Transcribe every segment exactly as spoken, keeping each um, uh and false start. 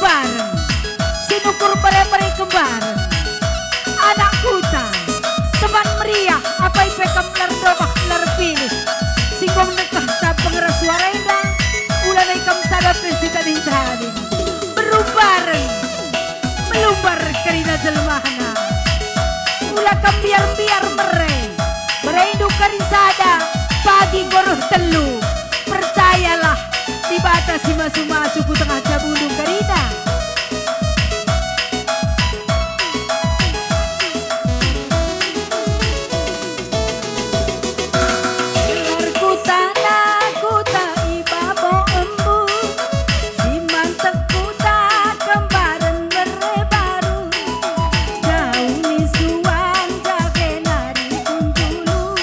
Kembaren, si nukur bere-bere kembaren. Anak kuta, teman meriah, apai pe kam lar domah, lar pilih. Si enggo mendekah sapeng ras suara enda, ula nai kam sada pe si tading-tading. Beru bareng, melumbar kerina jelmana. Ula kam mbiar-mbiar mere, berendu kari sada, pagi enggo reh telu. Percayalah, Dibata si masu-masu ku tengah jabundu kerina. Gelar kutana, kuta i babo embu, si mantek kuta kembaren mere baru. Daun isuan jahe nari kuntulu,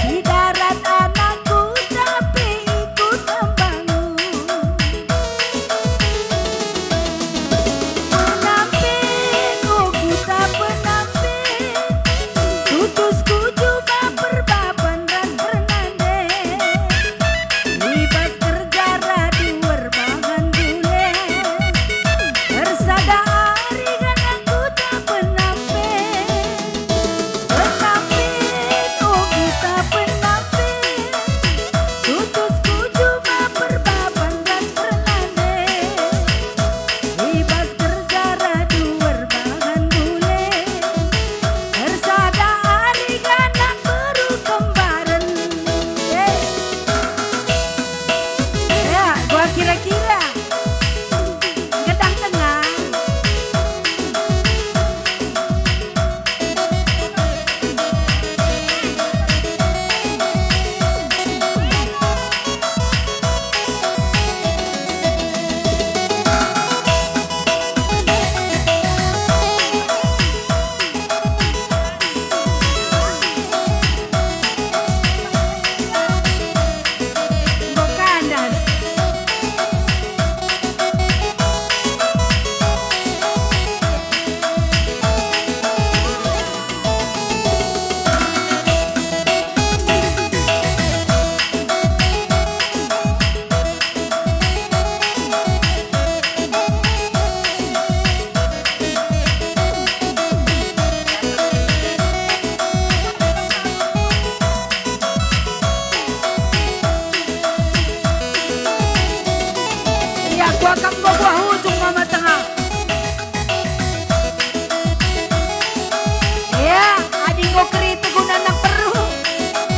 si darat anakku tapi ikut embangu. Penampin, o kuta Penampin, tutus ku juma perbaban ras pernande. I bas kerja radu erbahan gule, ersada ari gana kuta Penampin. Penampin, o kuta Penampin, tutus ku juma perbaban ras pernande. I bas kerja radu erbahan gule, ersada ari gana beru kembaren. Eh. Ya, gua kira-kira. Gedang tengah. Enggo kandas. Ia kuakap enggo buah ujung mama tengah. Ia, adi enggo keritu guna anak beru,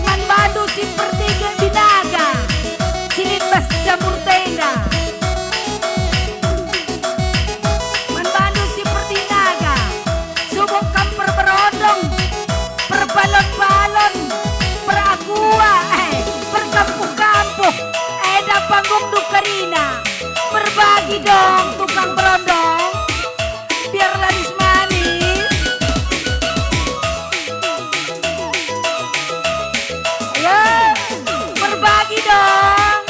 man bandu si pertiga binaga, si lit bas jamur tenda. Man bandu si pertiga binaga, subuk kam perberondong, perbalon-balon, perakua, eh, perkampuh-kampuh, enda panggungndu kerina. Berbagi dong, tukang berondong, biar laris manis. Ayo, berbagi dong.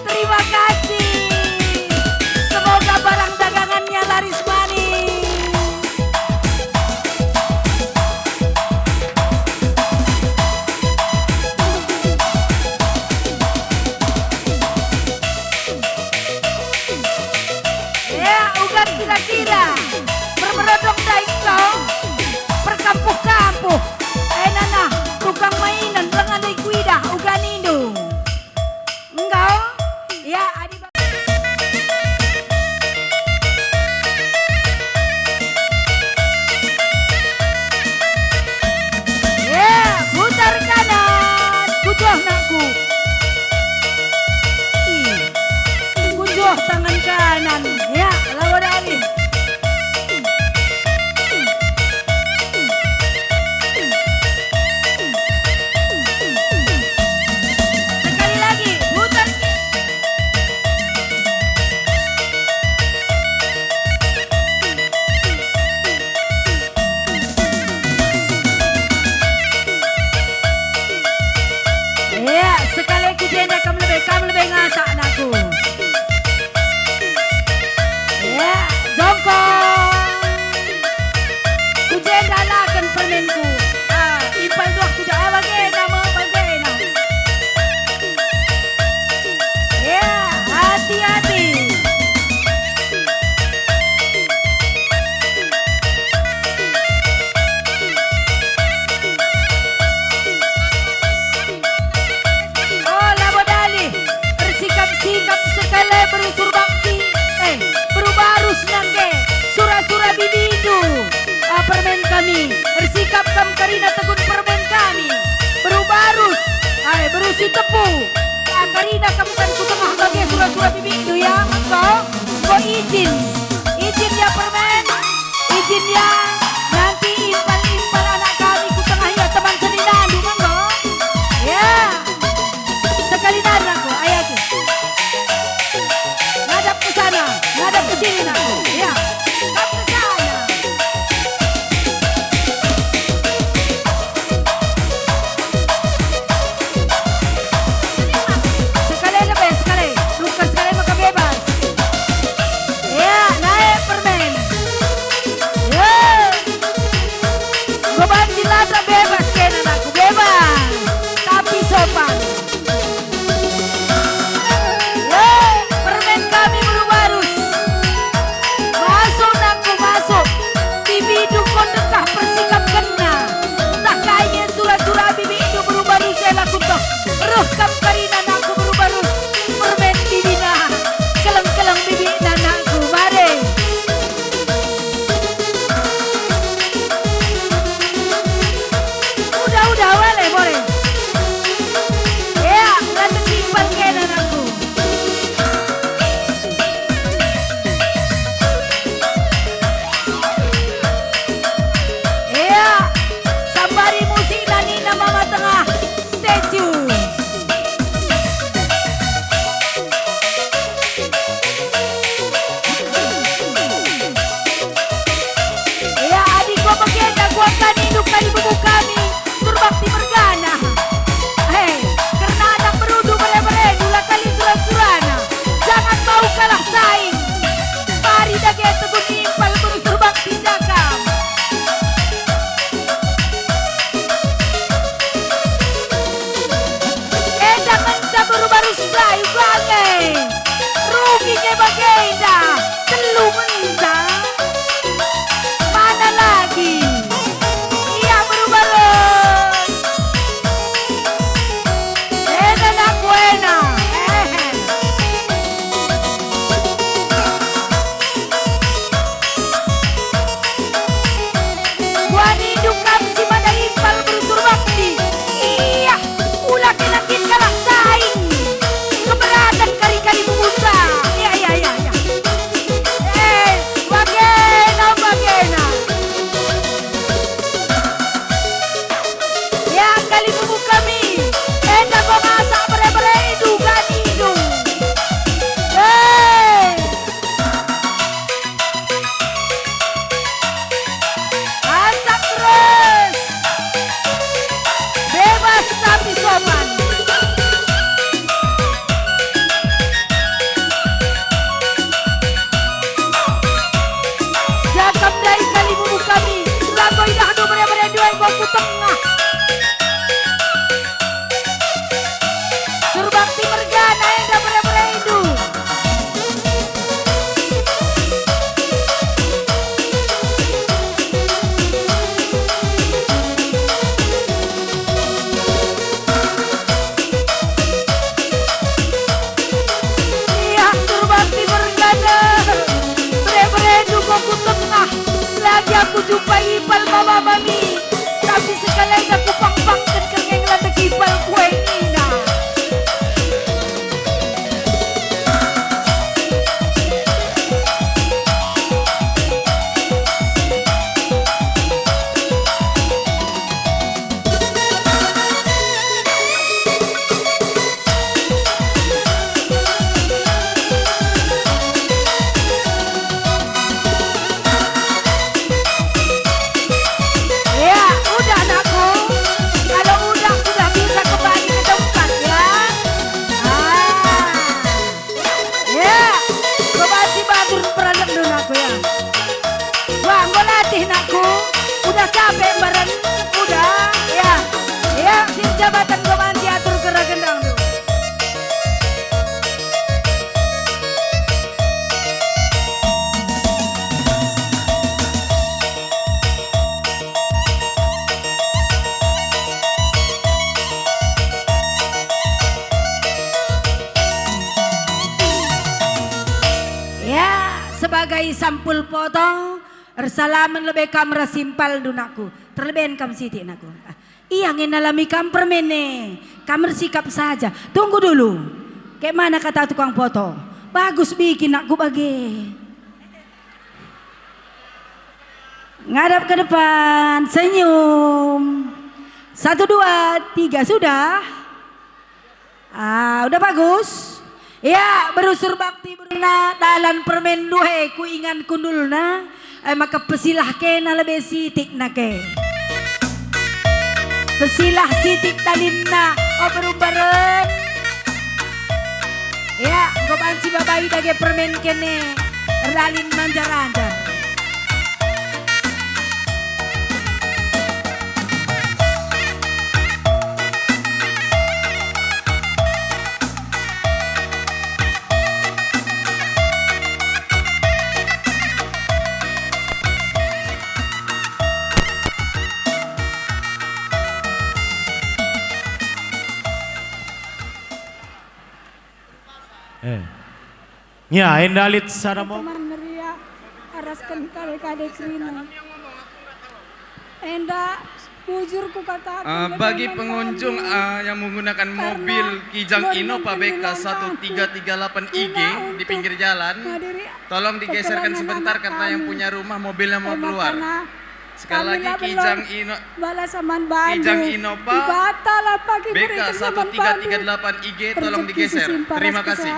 Terima kasih. Semoga barang dagangannya laris manis. Ya, uga kira-kira. Permerodok daing kau. Perkampuh-kampuh. Eh, nana, tukang mainan, lenga ndai kuidah, uga nindu. Enggo? Ya, adi ba-, ya, putar kanan, kujoh nakku. Ih, kujoh tangan kanan. Ya, lawan alih. Sekali lagi, putar. Ya, sekali ku jenda kam lebe, kam lebe ngasak anakku. Tepu. Ya, karina kamu kan ku tengah bage sura-sura bibindu, ya, engko. Engko ijin. Ijin, ya, permen. Ijin, ya. Nanti impal-impal anak kami ku tengah, ya, teman seninandu, engko. Ya. Sekali nari aku, ayo aku. Ngadap ke sana, ngadap ke sini, nak. Ya. Ngadap ke sana. Sekali lebe, sekali. Tukar sekali maka bebas. Ya, naik permen. Ya. Beban si lata bebas kena, nakku, bebas. Tapi sopan. Ya, permen kami beru-barus. Masuk, nakku, masuk. Bibindu enggo ndekah persikapkenna. Ntah kai nge sura-sura bibindu beru-barus e, la kutoh. Reh kam karina, nakku, beru-barus. Permen bibina. Keleng-keleng bibina, nakku. Mari. Udah, udah, wale, more. Ya, la tetimpal kena, nakku. Ea, sambari musik nina Mama Tengah, stay tune. Ea, adi enggo bagenda kuakap nindu kalibubu kami. Surbakti mergana. Hei, kerna anak berudu bere-berendu la kali sura-surana. Jangan mau kalah saing. Mari dage tegun impal beru Surbakti jagam. Enda ngenca beru-barus Melayu bage. Rugi nge bagenda, telu ngenca. Mana lagi? Ia beru-barus. Ena nak buena. Ehe. Buani dukam si mada impal beru Surbakti. Ia. Ula kena kin kalah saing. Keberatan kari-kari bubuta. Ya, ya, ya, ya. Eh, bagena, bagena. Ya, kalibubu kami. Enda ko masak bere-bere idu gani idu. Eh. Asap terus. Bebas tapi sopan. Jagam ndai kalibubu kami, labo idahndu bere-bere dua enggo ku tengah. Surbakti mergana enda bere-bere indu. Ia Surbakti mergana, bere-bere indu enggo ku tengah. Lagi aku jumpa ipal mama mami. Tapi sekalenda kupang-pangken kengeng landek ipal kue nina. Ya, udah, anakku. Kalau udah, sudah bisa kembali ke tempat, ya. Ah. Ya, coba si batur peranak dulu, anakku, ya. Wah, enggo latih, anakku. Udah capek, mbarang. Udah, ya. Ya, si jabatan enggo banci atur gera gendang, dulu. Ya, sebagai sampul potong, ersalamen lebe kam ras impalndu, nakku. Terleben kam sitik, nakku. Ah, Ia nge nalami kam permen e. Kam ersikap saja. Tunggu dulu. Kayak mana kata tukang foto? Bagus bikin nakku bage. Ngadap ke depan, senyum. Satu, dua, tiga, sudah. Ah, udah bagus. Ya, berusur bakti beruna dalan permen duhe ku ingan kundulna. Eh, maka pesilah kena lebe sitik nake. Pesilah sitik dalinna, oh, berumbaren. Ya, enggo banci babai dage permen kene, erdalin manjar-anjar. Eh. Ya, enda lit sada mo. Teman meriah, arasken kade-kade kerina. Enda bujur kukataken, eh, bagi pengunjung, eh, yang menggunakan mobil Kijang Innova B K satu tiga tiga delapan I G di pinggir jalan, tolong digeserkan sebentar karena yang punya rumah mobilnya mau keluar. Sekali lagi, Kijang Ino-, Kijang Innova B K satu tiga tiga delapan I G, tolong digeser. Terima kasih.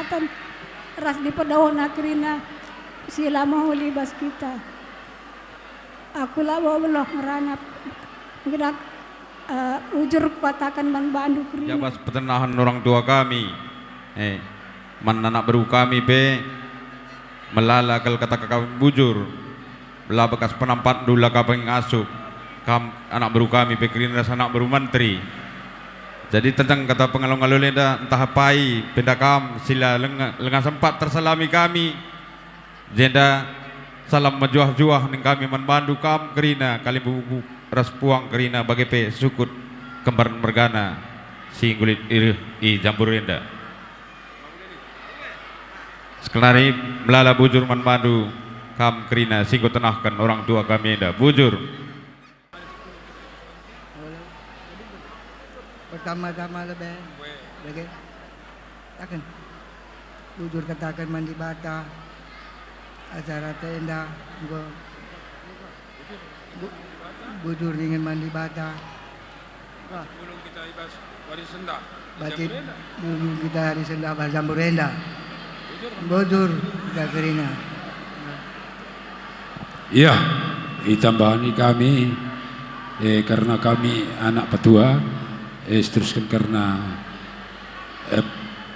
Ras dipedohna kerina si la mehuli bas kita. Aku labo beluh ngerana. Mungkin ak-, eh, ujur kukataken man bandu kerina. Jabas pertenahen orang tua kami. Eh, man anak beru kami pe melala kal kata kami bujur. La bekas penampatndu la ka pengasup. Kam anak beru kami pe kerina ras anak beru menteri. Jadi tentang kata pengalo-ngalo enda ntah apai pe enda kam si la lenga-, langa sempat tersalami kami. Jenda salam mejuah-juah ning kami man bandu kam kerina kalimbubu ras puang kerina bage pe sukut kembar mergana si nggulit ireh i Jambur enda. Sekelari melala bujur man bandu kam kerina si enggo tenahken orang tua kami enda. Bujur. Pertama-tama lebe, lege, taken. Bujur kataken man Dibata, acara ta enda enggo bu-, bujur ningen man Dibata. Wah. Pulung kita i bas wari sendah. Bacit dulu kita hari sendah bahasa Jambur enda. Bujur kita kerina. Iya, itambahi kami, eh, karena kami anak patua, eh, seteruskan karena, eh,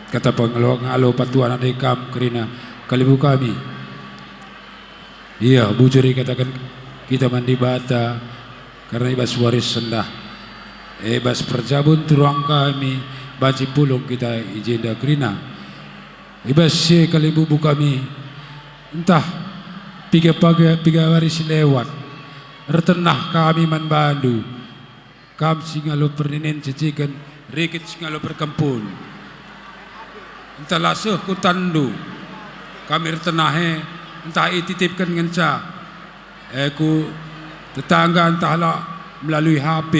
kata pengalo-ngalo patua anak kam kerina kalimbubu kami. Iya, bujur ikataken kita man Dibata, karena i bas wari sendah, e bas perjabun turang kami banci pulung kita i jenda kerina. I bas si e kalimbubu kami, ntah piga-piga, piga wari si lewat, ertenah kami man bandu. Kam si ngalo perninen ceciken, rikit si ngalo perkempun. Ntah la seh ku tanndu, kami ertenah e, ntah ititipken ngenca, e, ku tetangga ntah la melalui H P.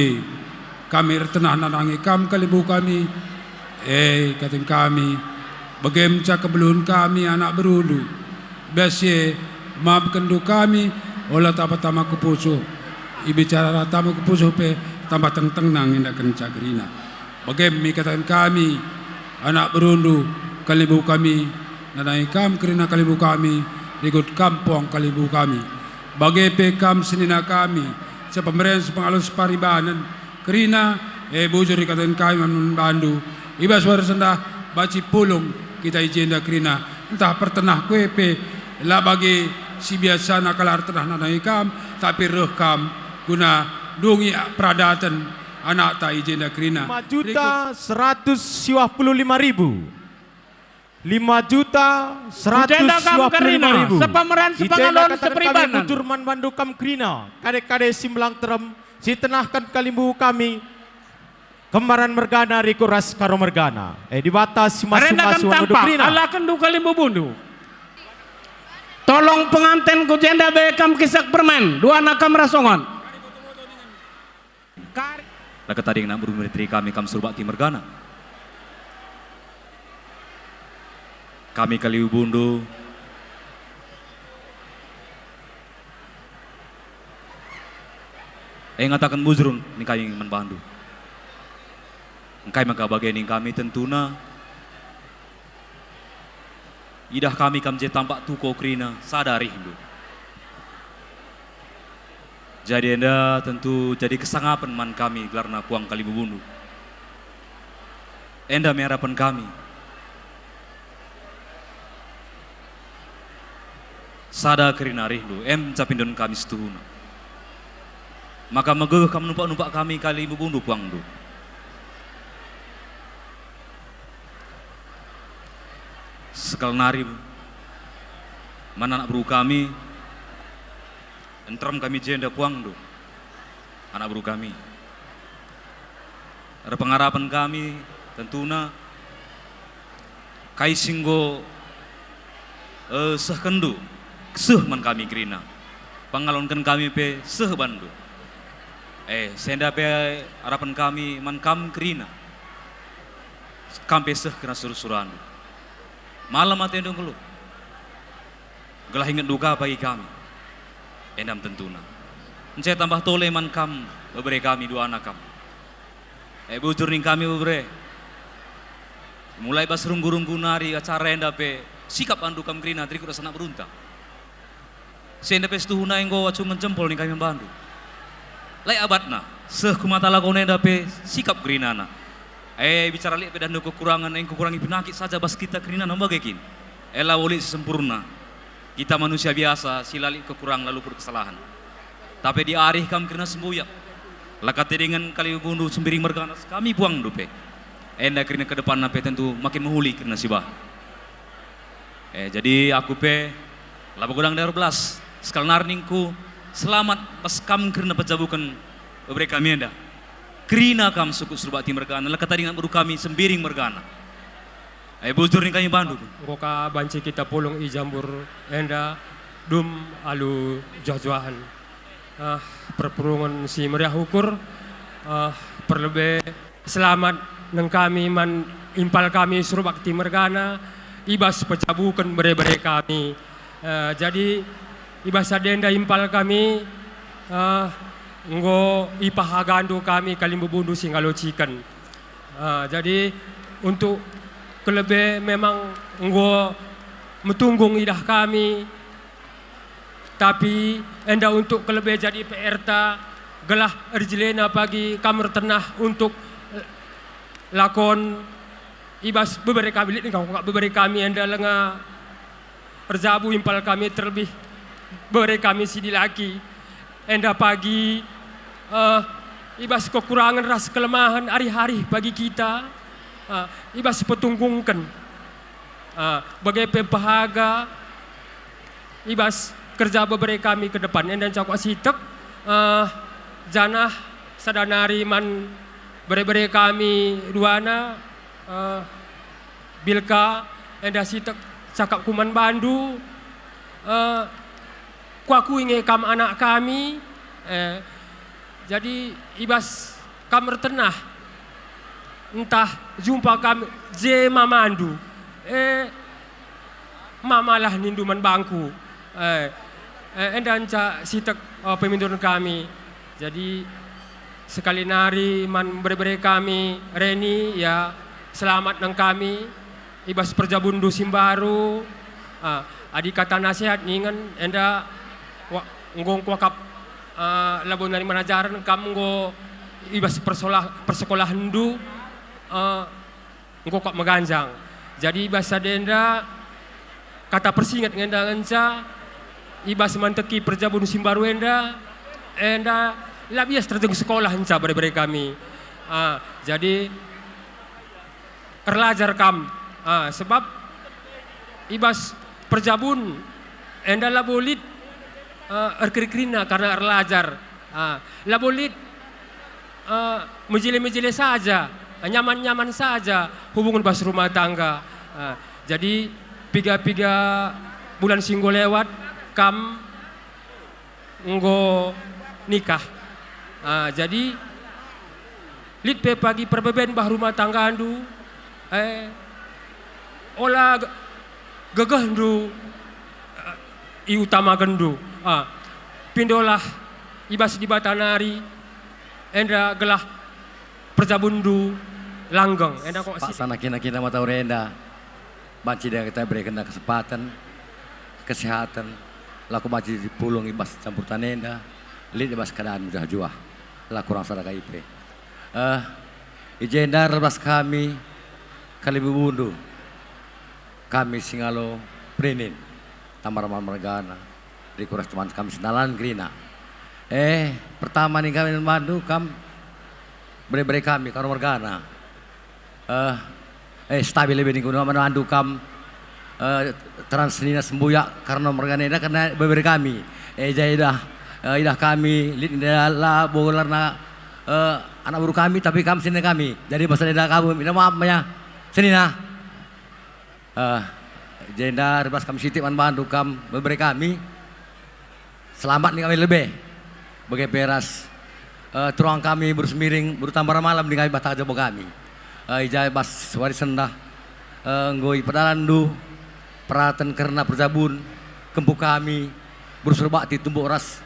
Kami ertenah nandangi kam kalimbubu kami, e, katen kami, bage ngenca kebeluhen kami anak berundu. Bas e, maafkenndu kami, ola tama-tama ku pusuh. Ibicara tama ku pusuh pe tambah tengtengna ngendaken ca kerina. Bage me ikataken kami, anak berundu, kalimbubu kami, nandangi kam kerina kalimbubu kami, rikut kam puang kalimbubu kami. Bage pe kam senina kami, sepemeren, sepengalo, separibanen, kerina, e, bujur ikataken kami man bandu, i bas wari sendah banci pulung kita i jenda kerina, ntah pertenah kue pe, la bage si biasana kalak ertenah nandangi kam, tapi reh kam guna dungi peradaten anakta i jenda kerina. Lima juta seratus siwah puluh lima ribu. Lima juta seratus siwah puluh lima ribu. Sepemeren, sepengalo, separibanen. Bujur man bandu kam kerina, kade-kade si melang terem, si tenahken kalimbubu kami, kembaran mergana, rikut ras karo mergana. E, Dibata si masu-masu nuduh kerina. Alakenndu kalimbubundu. Tolong penganten ku jenda be kam kisek permen, duana kam rasongon. Kari. Laka tading anak beru meriteri kami kam suruh bakti mergana. Kami kali ibubundu, e ngataken bujur ning kami man bandu. Engkai maka bage ning kami tentuna? Idah kami kam je tampak tuko kerina sada rihndu. Jadi enda tentu jadi kesangapen man kami gelarna puang kali ibubundu. Enda me arapen kami. Sada kerina rihndu, em capindon kami situhuna. Maka megegeh kam numpak-numpak kami kali ibubundu puangndu. Sekali nari man anak beru kami, nterem kami jenda puangndu, anak beru kami. Erpengarapen kami, tentuna, kai si enggo, eh, sehkenndu, seh man kami kerina. Pengalonken kami pe seh banndu. Eh, senda pe arapen kami man kam kerina. Kam pe seh kerna sura-surandu. Malem atendu nggeluh. Gelah ingetndu ka bagi kami. Enda me tentuna. Ncai tambah tole man kam, bebere kami duana kam. E bujur ning kami bebere. Mulai bas runggu-runggu nari acara enda pe sikap bandu kam kerina terikut ras anak berunta. Si enda pe situhuna enggo acungen jempol ning kami man bandu. Lai abatna, seh ku mata lakon enda pe sikap gerinana. E, bicara lit pe dahndu kekurangen, enggo kurangi penakit saja bas kita kerinana bage kin. E, labo lit si sempurna. Kita manusia biasa si la lit kekurangen la luput kesalahen. Tapi diarih kam kerina sembuyak. Laka tedingen kali ibubundu sembiring mergana kami puangndu pe. Enda kerina ke depanna pe tentu makin mehuli kerina si bahan. Eh, jadi aku pe labo godang ndeher belas. Sekali nari ningku, selamat bas kam kerina pejabuken bebere kami enda. Kerina kam sukup suruh bakti mergana, laka tading anak beru kami sembiring mergana. Eh, bujur ning kami bandu. Enggo ka banci kita pulung i Jambur enda dum alu juah-juahen. Ah, perpulungen si meriah ukur, ah, perlebe selamat nengkami man impal kami suruh bakti mergana i bas pejabuken bere-bere kami. Eh, jadi i bas sada enda impal kami, eh, enggo ipahagandu kami kali ibubundu si ngalociken. Eh, jadi untuk kelebe memang enggo metunggung idah kami, tapi enda untuk kelebe jadi P R-ta, gelah erjelena pagi kam ertenah untuk lakon i bas bebere kami, lit engkau bebere kami enda lenga erjabu impal kami, terlebih bebere kami si dilaki. Enda pagi, eh, i bas kekurangen ras kelemahen arih-arih pagi kita, eh, i bas petunggungken. Ah, bage pe pehaga i bas kerja bebere kami ke depan. Enda ncakuk sitek, ah, janah sada nari man bere-bere kami duana, ah, Bilka, enda sitek cakapku man bandu, ah, kuakui nge kam anak kami, eh, jadi i bas kam ertenah, ntah jumpa kam je mamandu, eh, mamalah nindu man bangku. Eh, eh, enda nca sitek, eh, peminduren kami. Jadi, sekali nari man bere-bere kami Reni, ya, selamat nengkami i bas perjabunndu si mbaru. Ah, adi kata nasihat ningen enda wa-, enggo kuakap, ah, labo nari man ajaren kam enggo i bas persolah-, persekolahenndu, ah, enggo kap meganjang. Jadi i bas sada enda kata persinget nge enda ngenca i bas manteki perjabun si mbaru enda, enda la bias terjeng sekolah ngenca bere-bere kami. Ah, jadi erlajar kam, ah, sebab i bas perjabun enda labo lit, eh, erkeri-kerina karena erlajar. Ah, labo lit, eh, mejile-mejile saja, nyaman-nyaman saja hubungen bas rumah tangga. Ah, jadi piga-piga bulan si enggo lewat, kam enggo nikah. Ah, jadi Lit pe pagi perbeben bah rumah tanggandu, eh, ola ge-, gegehndu, eh, iutamakenndu. Ah, pindolah i bas Dibata nari, enda gelah perjabunndu langgeng. Enda kok si- Paksana kina-kina mata enda. Banci denga kita iberekenna kesempaten, kesehatan, lako banci pulung i bas campur taneh enda, lit i bas keadaan mejuah-juah, la kurang sada kai pe. Eh, i jenda ras kami kalibubundu, kami singalo Perinin, Tambar Malam mergana, rikut ras teman kami sendalan kerina. Eh, pertama nih kami mandu kam bere-bere kami, Karno mergana. Eh, eh, stabil lebe ningku mandu kam, eh, terang senina sembuyak Karno mergana enda kerna bebere kami. Eh, jadi idah, eh, idah kami, lit enda labo gelarna, eh, anak beru kami, tapi kam senina kami. Jadi bas enda kamu, minta maaf ya, senina. Eh, jenda rebas kami sitik man bandu kam bebere kami. Selamat nih kami lebe. Bage pe ras, eh, turang kami beru Semiring, beru Tambar Malam nih kami bata jabo kami. Eh, i ja bas wari sendah, eh, enggo ipedalanndu peraten kerna perjabun kempu kami, beru Surbakti tumbuk ras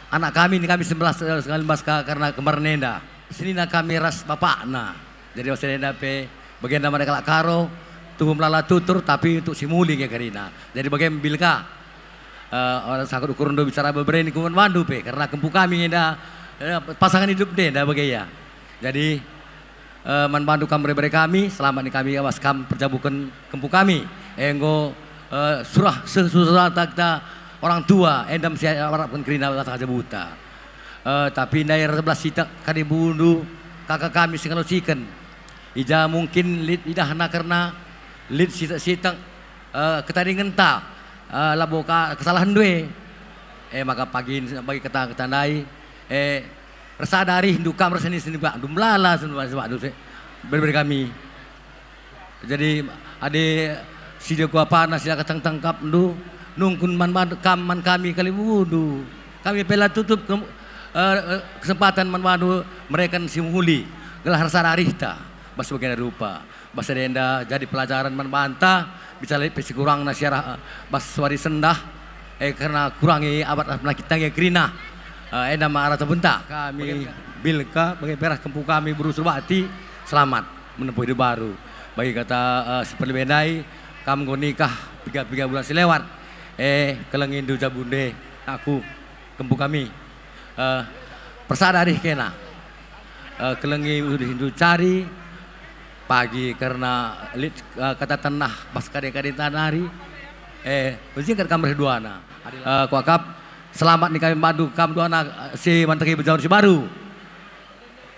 anak kami nih kami sebelas, eh, sekali bas ka-, kerna kembar nenda. Senina kami ras bapakna. Jadi bas enda pe, bagenda man kalak Karo, tuhu melala tutur, tapi untuk si muli nge kerina. Jadi bage me bil ka. Eh, orang sangkut ukur ndo bicara bebere ningku man bandu pe, karena kempu kami enda, eh, pasangan hidup nde enda bage ya. Jadi, eh, man bandu kam bere-bere kami, selamat nih kami awas kam perjabuken kempu kami. Enggo, eh, surah sesudah kita orang tua, enda mesti arapken kerina latah jabuta. Eh, tapi ndai erbelas sitik kadi bundu kaka kami si ngalosiken. I ja mungkin lit idahna kerna lit sitik-sitik, eh, ketadingenta, eh, labo ka kesalahen ndu e. Eh, maka pagi, pagi kata-kata ndai, eh, ersada arihndu kam erseni-seni bakndu melala seni bakndu se, bere-bere kami. Jadi, adi si jago apana si la keteng tengkapndu, nungkun man band-, kam man kami kalibubundu. Kami pe la tutup ke-, eh, eh, kesempatan man bandu mereken si mehuli, gelah ersada arihta, bas bagenda rupa. Bas enda jadi pelajaran man banta, bicara pe si kurangna siarah, eh, bas wari sendah, eh, kerna kurangi abat penakit tangge kerina. Eh, enda ma arah tebenta. Kami bil ka, bage pe ras kempu kami beru Surbakti, selamat menempuh hidup baru. Bagi kata, eh, si perlebe ndai, kam enggo nikah piga-piga bulan si lewat. Eh, kelengindu jabu nde, aku, kempu kami. Eh, persada dih kena. Eh, kelengi udihndu cari, pagi kerna lit, eh, kata tenah bas kade-kade tanari. Eh, mejingkat kam reh duana. Eh, kuakap, selamat nih kami mandu kam duana, eh, si manteki bejaur si baru.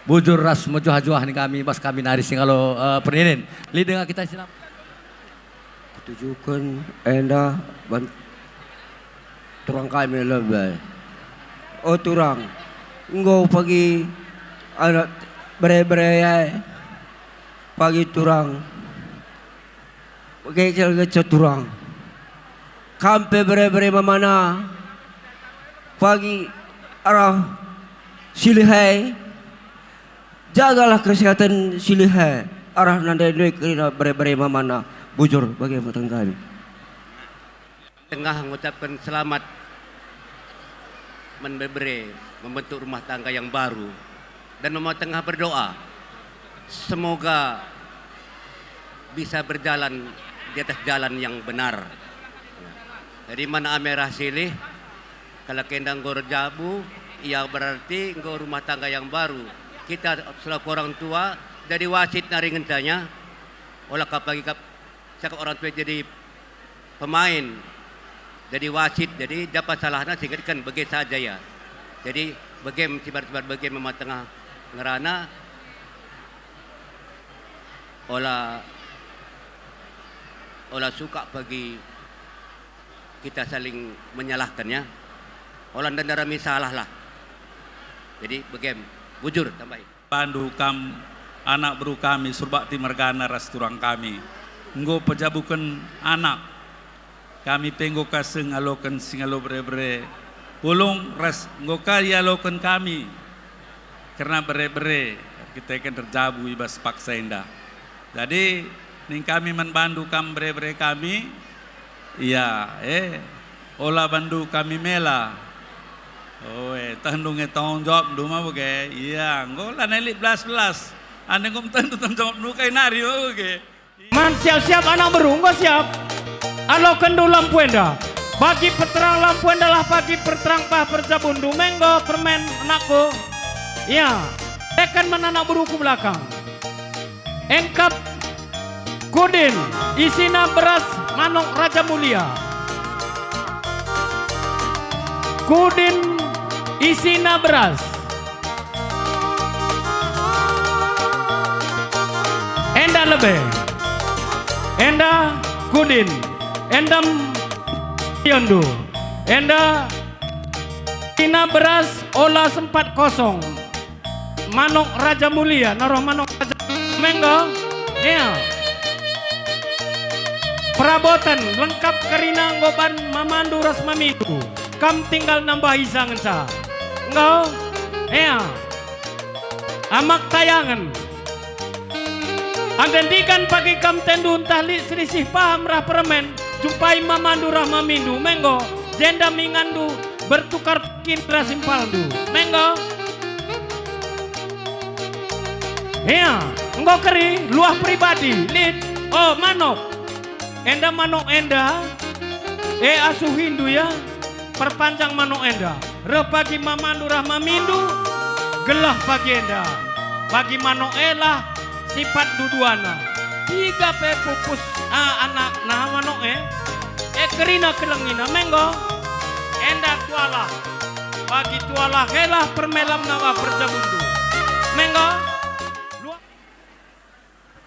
Bujur ras mejuah-juah nih kami, bas kami nari singalo, eh, Perinin. Lit denga kita sinam. Kutujuken enda ban turang kami lebe. O turang, enggo pagi anak bere-bere e, pagi turang. Bage kal ngenca turang. Kam pe bere-bere mamana, pagi arah si lihai, jagalah kesehatan si lihai, arah nandai ndai kerina bere-bere mamana, bujur bage me tengah kami. Tengah ngucapken selamat man bebere membentuk rumah tangga yang baru dan Mama Tengah berdoa semoga bisa berjalan di atas jalan yang benar. Jadi man ame rah silih, kalak enda enggo erjabu, ia berarti enggo rumah tangga yang baru. Kita selaku orang tua jadi wasit nari ngenca, ola ka pagi kap-, cakap orang tua jadi pemain, jadi wasit, jadi japa salahna singkatken bage saja ya. Jadi bage me sibar-sibar bage me Mama Tengah ngerana, ola, ola suka pagi kita saling menyalahkan ya. Ola ndarami salah lah. Jadi bage me, bujur tambahi. Bandu kam, anak beru kami, Surbakti mergana ras turang kami, enggo pejabuken anak. Kami pe enggo ka seh ngaloken singalo bere-bere. Pulung ras enggo ka ialoken kami kerna bere-bere. Kita kan erjabu i bas paksa enda. Jadi, ning kami man bandu kam bere-bere kami, ia, eh, ola bandu kami mela. Oe, tehndu nge tanggung jawabndu ma bage. Ia, enggo lanai lit belas-belas. Ande enggo tehndu tanggung jawabndu kai nari ma bage. Man siap-siap anak beru, enggo siap? Alokenndu lampu enda. Bagi peterang lampu endalah bagi peterang bah perjabundu, menggo permen anakku. Ya, teken man anak beru ku belakang. Engkap kudin, isina beras manok Raja Mulia. Kudin, isina beras. Enda lebe. Enda kudin. Endam iondu. Enda ina beras ola sempat kosong. Manok Raja Mulia, naroh manok Raja Menggo. Ya. Perabotan lengkap kerina enggo ban mamandu ras mamindu. Kam tinggal nambah isa ngenca. Enggo. Ya. Amak tayangen. Ande ndigan bagi kam tendu ntah lit selisih paham rah permen, jumpai mamandu rah mamindu, menggo, jenda minganndu bertukar kin rah simpalndu, menggo. Hea, enggo keri, luah pribadi, lit, oh, manok. Enda manok enda, e asuhindu ya, perpanjang manok enda. Reh pagi mamandu rah mamindu, gelah pagi enda. Bagi manok e lah sipat duduana. Piga pe pupus, ah, anakna manok e, e kerina kelengina, menggo. Enda tualah. Bagi tualah e lah permelamna wa perjabundu. Menggo. Lua-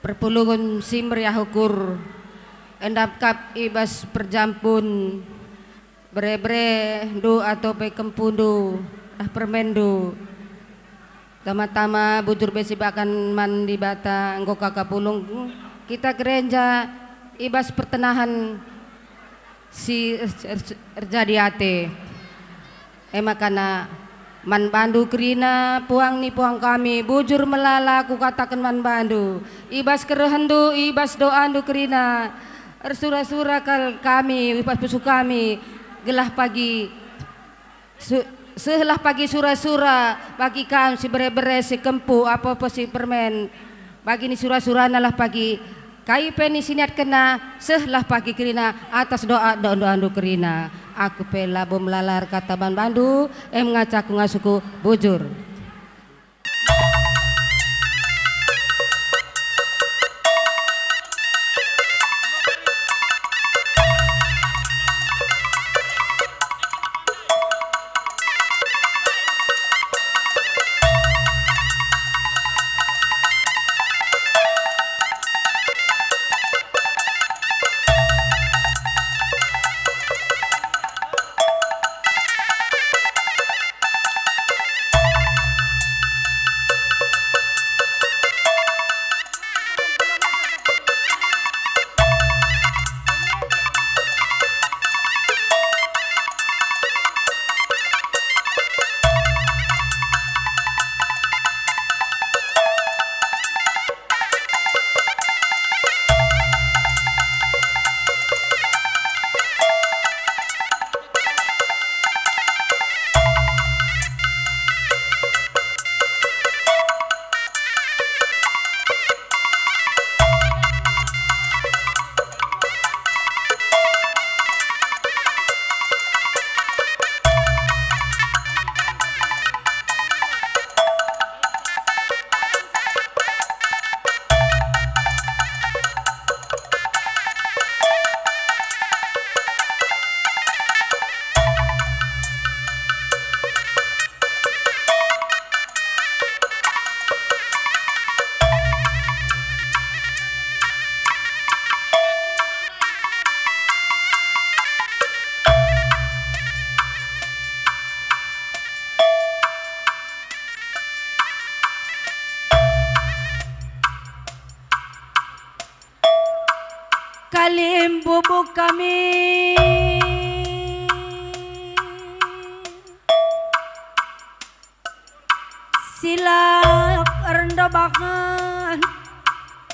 Perpulungen si meriah ukur, endap kap i bas perjampun, bere-berendu atau pe kempundu, rah permenndu. Tama-tama bujur be sibakan man Dibata, enggo kaka pulung kita gereja i bas pertenahan si er-, er-, erjadi ate. E makana man bandu kerina puang ni puang kami, bujur melala kukataken man bandu, i bas kerehendu, i bas doandu kerina, ersura-sura kal kami, i bas pusuh kami, gelah pagi su-, sehlah pagi sura-sura, bagi kam si bere-bere, si kempu, apa-apa si permen, bagi ni sura-surana lah pagi, kai pe ni siniatkenna, sehlah pagi kerina atas doa, doa-doandu kerina. Aku pe labo melala erkata man bandu, em ngacaku ngasuku bujur. Kalimbubu kami. Silak Robaken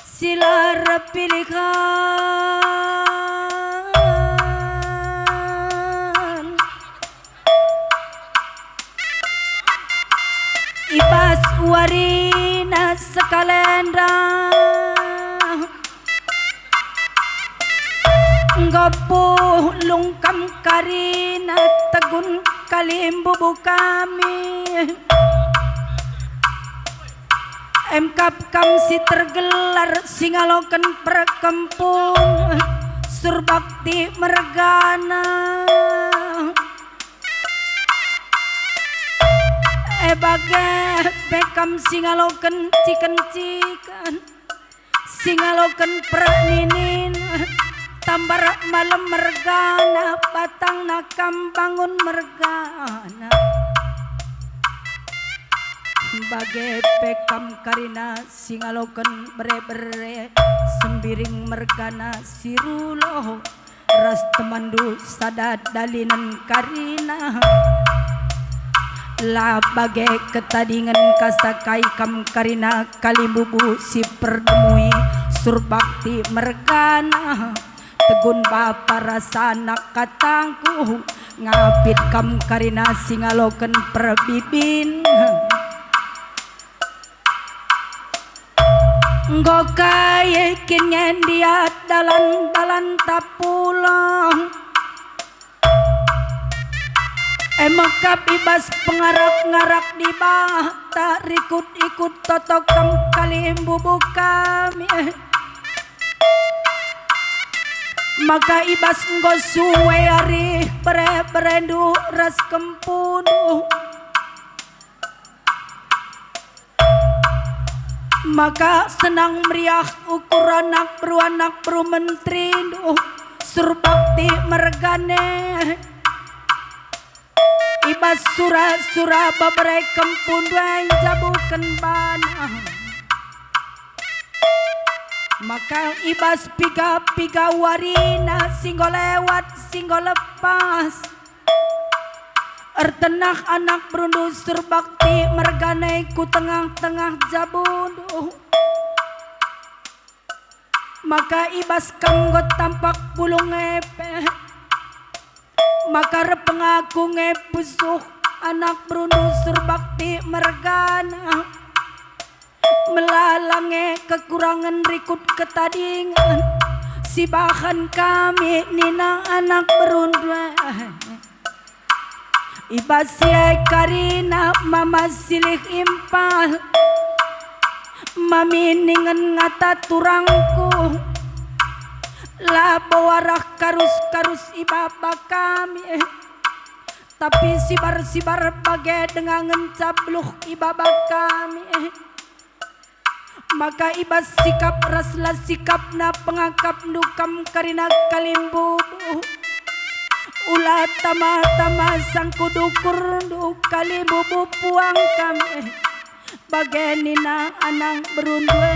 si la erpilihen. I bas warina sekalenda, enggo pulung kam karina tegun kalimbubu kami. Emkap kam si tergelar si ngaloken perkempun, Surbakti mergana. E bage pe kam si ngaloken ciken-ciken, si ngaloken perninin, tambar malem mergana, batangna kam bangun mergana. Bage pe kam karina si ngaloken bere-bere, Sembiring mergana si rulo ras temanndu sada dalinen karina. La bage ketadingen kasa kai kam karina kalimbubu si perdemui, Surbakti mergana. Tegun bapa ras anak katangku, ngapit kam karina si ngaloken perbibin. Enggo kai kin ngendiat dalan-dalanta pulang. E mekap i bas pengarak-ngarak Dibata rikut-ikut toto kam kalimbubu kami. Maka i bas enggo sue arih bere-berendu ras kempundu, maka senang meriah ukur anak beru, anak beru menterindu, Surbakti mergana. I bas sura-sura bebere kempundu e njabuken bana. Maka i bas piga-piga warina si enggo lewat, si enggo lepas, ertenah anak berundu Surbakti mergana e ku tengah-tengah jabundu. Maka i bas kam enggo tampak pulung e pe, maka reh pengaku nge pusuh anak berundu Surbakti mergana. Melala nge kekurangen rikut ketadingen si bahan kami nina anak berundu e. I bas si e karina mama silih impal, mami ningen ngata turangku, labo arah karus-karus i baba kami, tapi sibar-sibar bage denga ngenca beluh i baba kami. Maka i bas sikap ras la sikapna pengakapndu kam kerina kalimbubu. Ula tama-tama sangkut ukurndu kalimbubu puang kami, bage nina anak berundu e.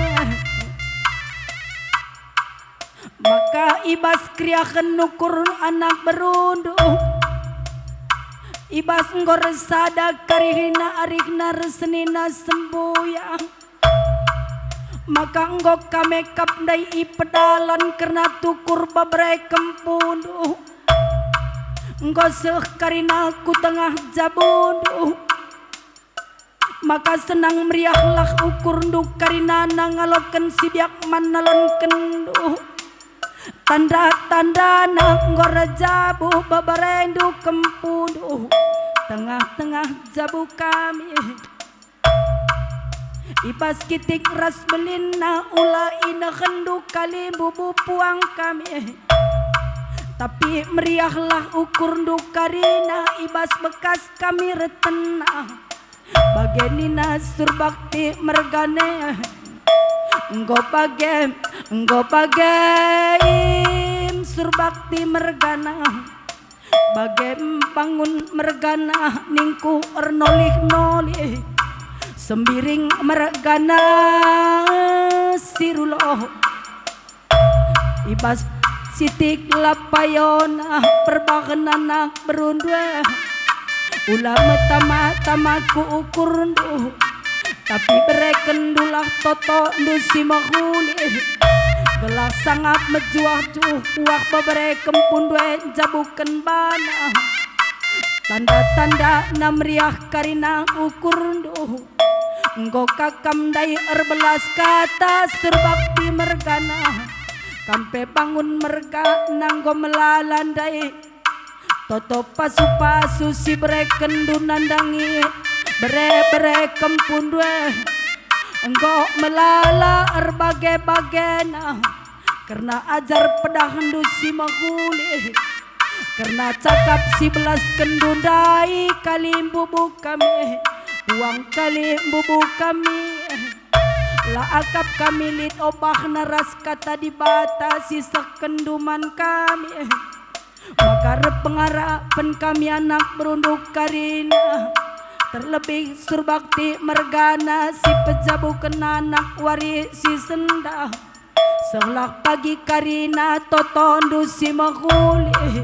Maka i bas keriahen ukur anak berundu, i bas enggo ersada karihina arihna ersenina sembuya, maka enggo ka mekap ndai i pedalan kerna tukur bebere kempundu. Enggo seh karina ku tengah jabundu. Maka senang meriahlah ukurndu karinana ngaloken si biak man nalonkenndu. Tanda-tandana enggo erjabu beberendu kempundu tengah-tengah jabu kami. I bas kitik ras belinna ula inehenndu kalimbubu puang kami. Tapi meriahlah ukurndu karina i bas bekas kami retenna. Bage nina Surbakti mergana, enggo bage, enggo bage im Surbakti mergana, bage bangun mergana ningku ernolih-nolih, Sembiring mergana si rulo. I bas sitik lapayona perbahan anak berundu e. Ula metama-tama ku ukurndu, Tapi berekendulah totondu si mehuli, gelah sangap mejuah-juah bebere kempundu e njabuken bana. Tanda-tandana meriah karina ukurndu. Enggo ka kam ndai erbelas kata Surbakti mergana. Kam pe bangun mergana enggo melala ndai. Toto pasu-pasu si berekenndu nandangi bere-bere kempundu e. Enggo melala erbage-bagena kerna ajar pedahndu si mehuli, kerna cakap si belaskenndu ndai kalimbubu kami, puang kalimbubu kami. La akap kami lit obahna ras kata Dibata si sehkenndu man kami. Maka reh pengarapen kami anak berundu karina, terlebih Surbakti mergana si pejabuken anak wari si sendah. Sehlah pagi karina totondu si mehuli,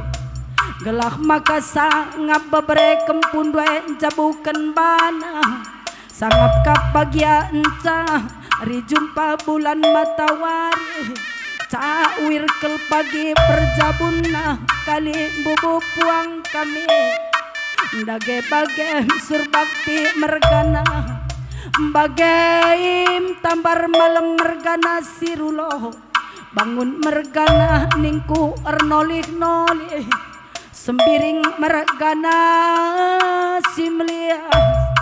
gelah maka sangap bebere kempundu e njabuken bana. Sangap ka bagianca rijumpa bulan matawari, cawir kal pagi perjabunna kalimbubu puang kami. Ndage bage Surbakti mergana, mbage im tambar malem mergana si rulo. Bangun mergana ningku ernolih-nolih, sembiring mergana si melias.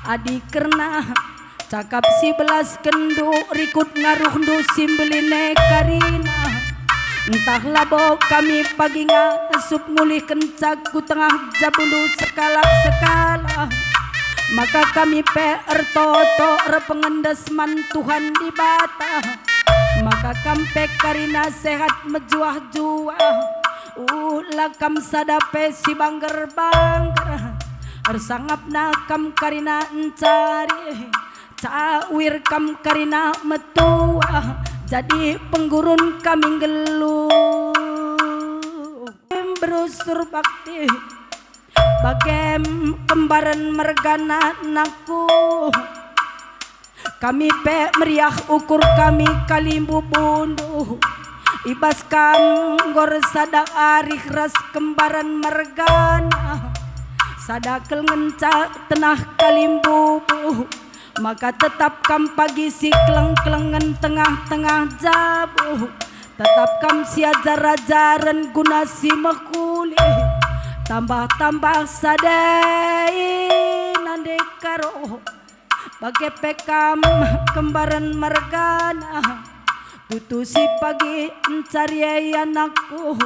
Adi kerna cakap si belaskenndu rikut ngaruhndu si mbelin e karina, ntah labo kami pagi ngasup ngulihkenca ku tengah jabundu sekalak-sekalak, maka kami pe ertoto erpengendes man Tuhan Dibata. Maka kam pe karina sehat mejuah-juah, ula kam sada pe si bangger-bangger. Ersangapna kam karina ncari, cawir kam karina metuah, jadi penggurun kami nggeluh. Berusur bakti bagem kembaren mergana anakku. Kami pe meriah ukur kami kalimbubundu. I bas kam enggo ersada arih ras kembaren mergana. Sada kal ngenca tenah kalimbubu, maka tetap kam pagi si keleng-kelengen tengah-tengah jabu. Tetap kam si ajar-ajaren guna si mehuli. Tambah-tambah sada i nande karo. Bage pe kam kembaren mergana, tutu si pagi ncari e anakku.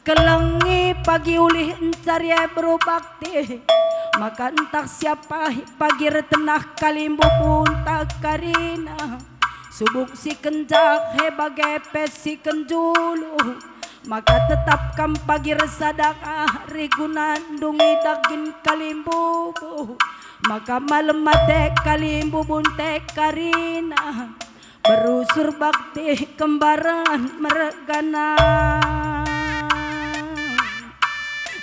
Kelengi pagi ulih ncari e beru bakti, maka ntah siapa pagi ertenah kalimbubunta karina. Subuk si kenjah e bage pe si kenjulu, maka tetap kam pagi ersada arih guna ndungi dagin kalimbubu. Maka malem ate kalimbubunta karina, berusur bakti kembaren mergana.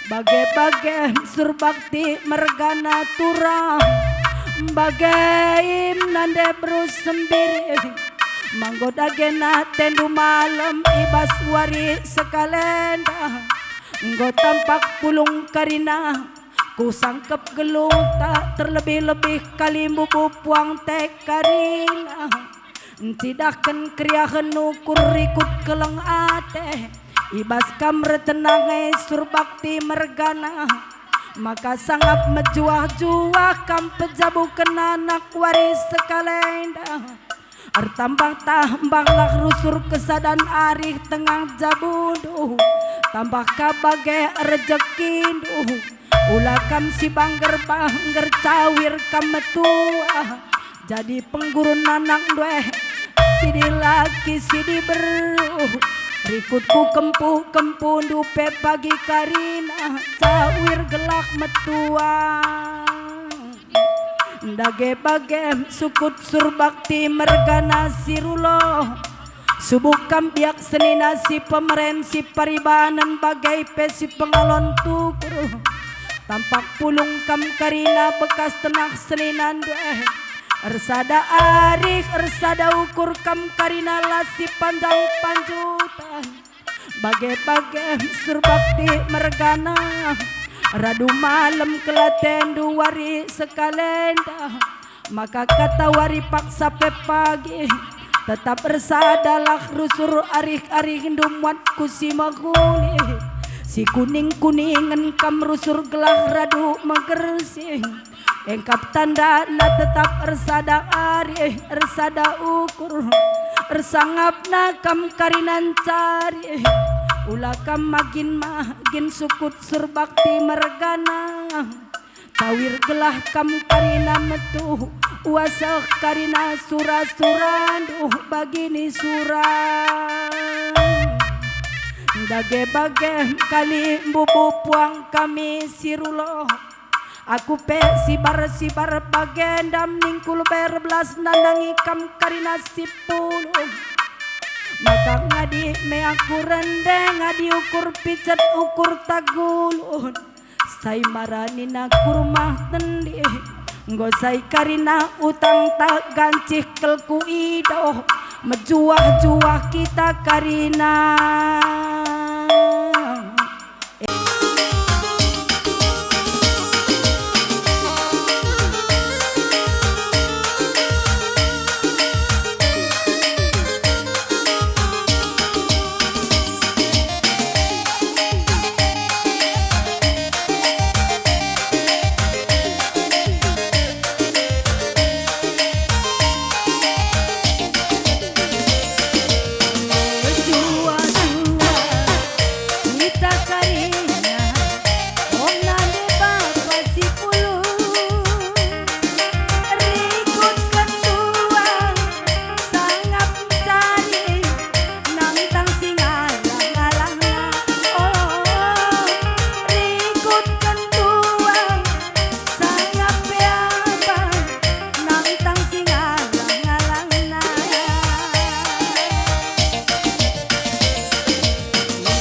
Bage-bage Surbakti mergana turang, bage im nande berus sembiri. Manggo dage atendu malem i bas wari sekalenda. Enggo tampak pulung karina, kusangkep geluhta, terlebih-lebih kalimbubu puangta karina. Ncidahken keriahen ukur rikut keleng ate, i bas kam ertenah e Surbakti mergana, maka sangap mejuah-juah kam pejabuken anak wari sekalenda. Ertambah-tambahlah rusur kesadan arih tengah jabundu, tambah ka bage rejekindu. Ula kam si bangger-bangger, cawir kam metuah, jadi penggurun anakndu e, si dilaki si diberu. Rikut ku kempu-kempundu pe pagi karina, cawir gelah metuah. Ndage bage sukut Surbakti mergana si rulo. Subuk kam biak senina si pemeren si paribanen bage pe si pengalon tukur. Tampak pulung kam karina bekas tenah seninandu e. Ersada arih, ersada ukur kam karina la sipanjang panjutan. Bage-bage Surbakti mergana, radu malem kelatendu wari sekalenda, maka kata wari paksa pe pagi, tetap ersadalah rusur arih-arihndu muat ku si mehuli. Si kuning-kuningen kam rusur gelah radu megersing. Engkap tandana tetap ersada arih, ersada ukur, ersangapna kam karina ncari. Ula kam magin-magin sukut Surbakti mergana. Tawir gelah kam karina metuh, uaseh karina sura-surandu bagini sura. Dage bage kali mbubu puang kami si rulo. Aku pe sibar-sibar bagenda ningkul ber belas nandangi kam karina si pulung. Maka ngadi me aku rende, ngadi ukur picet ukur tagulun. Sai maranina ku rumah tendi, enggo sai karina utangta gancih kal kuidoh, mejuah-juah kita karina. Pejuah-juah kita karina, ona nde bapa si pulung. Rikutken tuang, sangap ncari, nangtang si ngalang-ngalangna. Oh, rikutken tuang, sangap pe abang, nangtang si ngalang-ngalangna.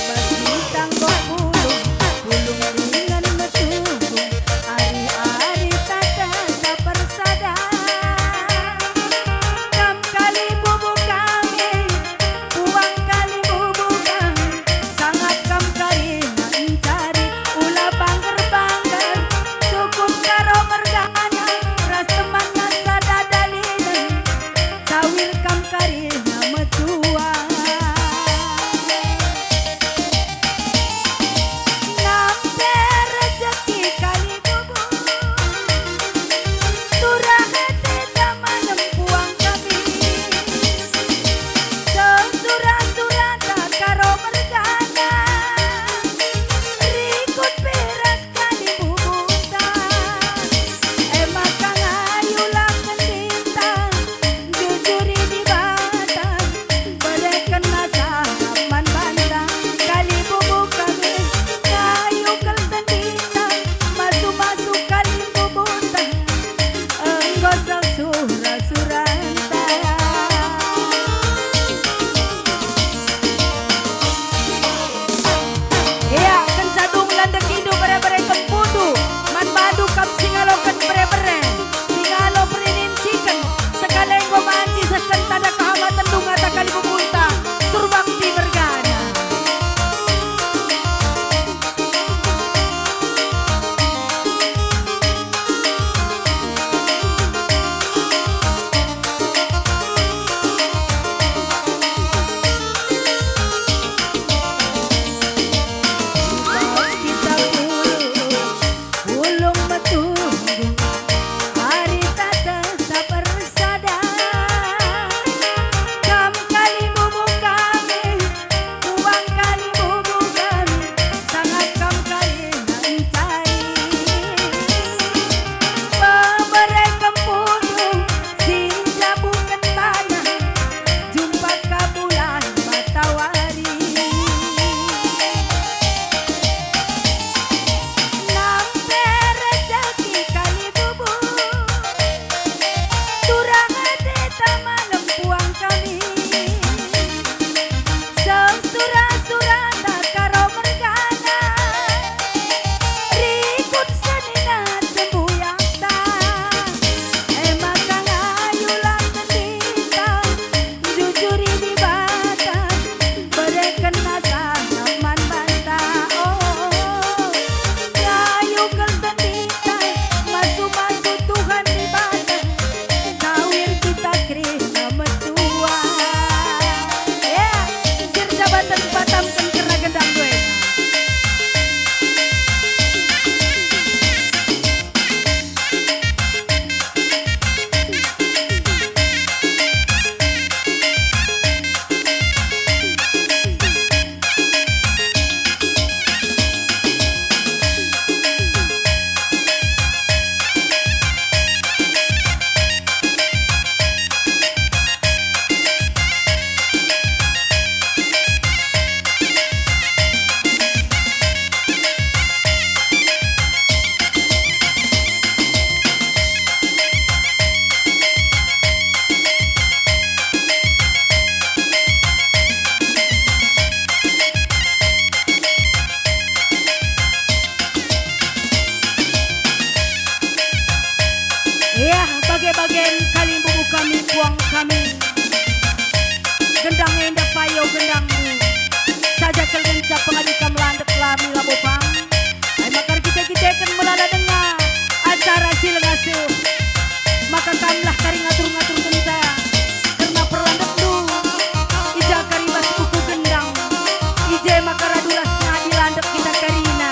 Bagi tanggo pulung, Kami labo pang, ai maka erkite-kiteken melala denga acara si lengasuh. Maka kamlah kari ngatur-ngaturkenca, kerna perlandekndu i ja kari bas buku gendang, i je maka radu ras ngadi landek kita karina.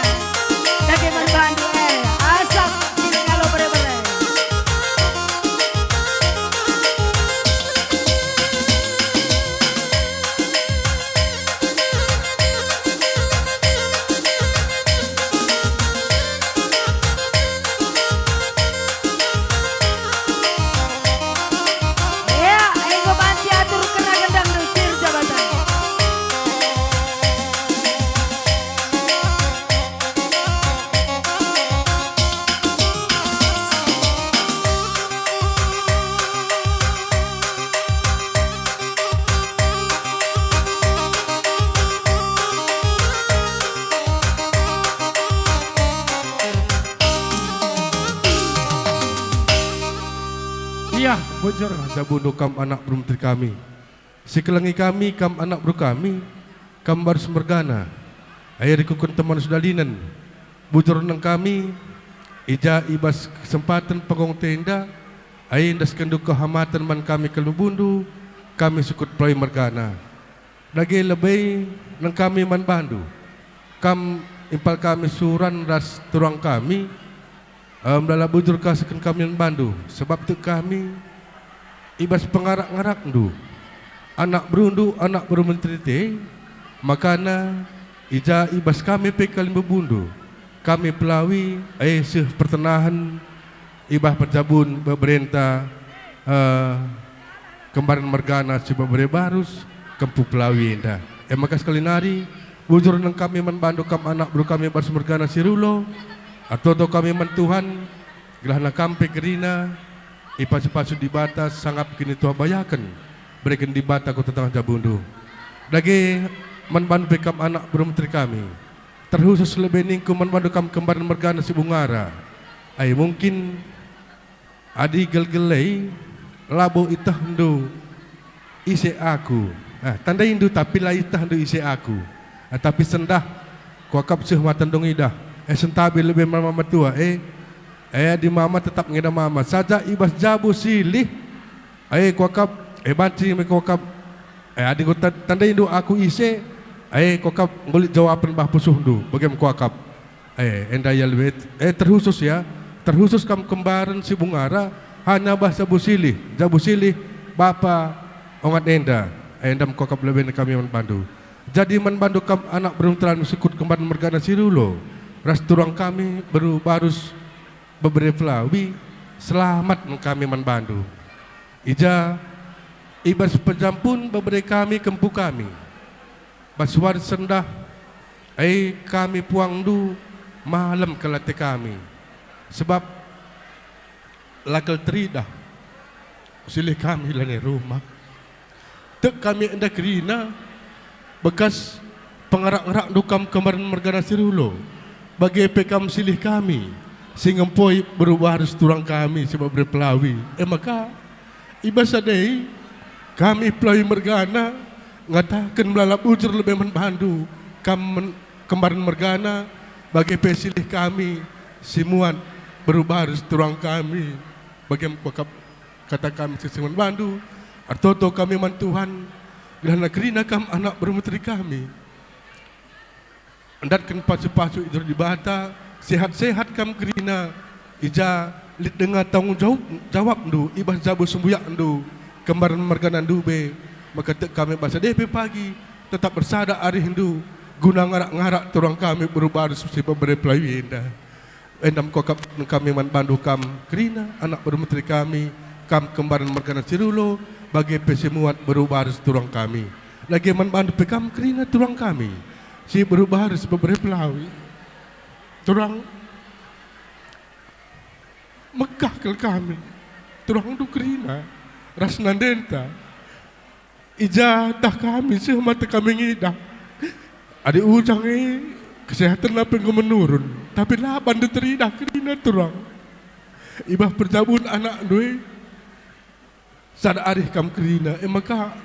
Dage man bandu, eh, asap si ngalo bere-bere. Ya, enggo banci atur kena gendang sir jabatan. Ia, bujur jabundu kam anak beru menteri kami. Sikelengi kami kam anak beru kami, kam barus mergana. Ai rikutken teman sudalinen, bujur nang kami, i ja i bas kesempaten penggung tenda, ai ndaskenndu kehamaten man kami kalimbumbundu, kami sukut pelawi mergana. Dage lebe nang kami man bandu, kam impal kami suran ras turang kami, Em, lala bujur kasihken kami man bandu, sebab tek kami i bas pengarak-ngarakndu, anak berundu, anak beru menteri te, makana i ja i bas kami pe kalimbubundu, kami pelawi, e, seh pertenahen i bas perjabun beberenta, eh, kembaren mergana si bebere barus, kempu pelawi enda. E maka sekali nari, bujur nang kami man bandu kam anak beru kami barus mergana si rulo, ertoto kami man Tuhan, gelahna kam pe kerina, ipasu-pasu Dibata sangap kinituha bayaken, bereken Dibata ku tengah-tengah jabundu. Dage man bandu pe kam anak beru menteri kami, terkhusus lebe ningku man bandu kam kembaren mergana si bungara. Ai mungkin, Adi gelgel e, labo itehndu ise aku. Ah, tandaindu tapi la itehndu ise aku. Ah, tapi sendah kuakap seh mata ndung idah. Eh, sentabi lebe mama metua, eh. Eh, adi mama tetap ngeda mama. Saja i bas jabu silih. Eh, kuakap, eh, banci me kuakap. Eh, adi enggo ta-, tandaindu aku ise, eh, kuakap nggo lit jawapen bah pusuhndu, bagem kuakap. Eh, enda ia lebe, eh, terkhusus ya, terkhusus kam kembaren si bungara, hanya bah jabu silih, jabu silih bapa ongat enda, eh, enda me kuakap lebe kami man bandu. Jadi man bandu kam anak beru menteri kami sukut kembaren mergana si rulo, ras turang kami beru barus bebere pelawi, selamat me kami man bandu. I ja, i bas pejampun bebere kami kempu kami. Bas wari sendah, e kami puangndu, malem kal ate kami, sebab la kal teridah silih kami lanai rumah. Tek kami enda kerina bekas pengarak-ngarakndu kam kembaren mergana si rulo, bage pe kam silih kami si ngempoi beru barus turang kami si bebere pelawi. E maka, i bas sada e, kami pelawi mergana ngataken melala bujur lebe man bandu, kam men-, kembaren mergana, bage pe silih kami si muat beru barus turang kami, bage me kuakap kata kami si man bandu, ertoto kami man Tuhan, gelahna kerina kam anak beru menteri kami. Ndatken pasu-pasu i bas Dibata, sehat-sehat kam kerina, i ja lit denga tanggung jawab, jawabndu i bas jabu sembuyakndu, kembaren merganandu be, maka tek kami bas sada pe pagi, tetap ersada arihndu, guna ngarak-ngarak turang kami beru barus si bebere pelawi enda. Enda me kuakap kami man bandu kam kerina, anak beru menteri kami, kam kembaren mergana si rulo, bage pe si muat beru barus turang kami. Dage man bandu pe kam kerina turang kami, si beru barus bebere pelawi. Turang, megah kal kami, turangndu kerina, ras nandenta. I ja tah kami seh mata kami ngidah. Adi ujang e, kesehatenna pe enggo menurun, tapi la bandu teridah kerina turang. I bas perjabun anakndu e, sada arih kam kerina, e maka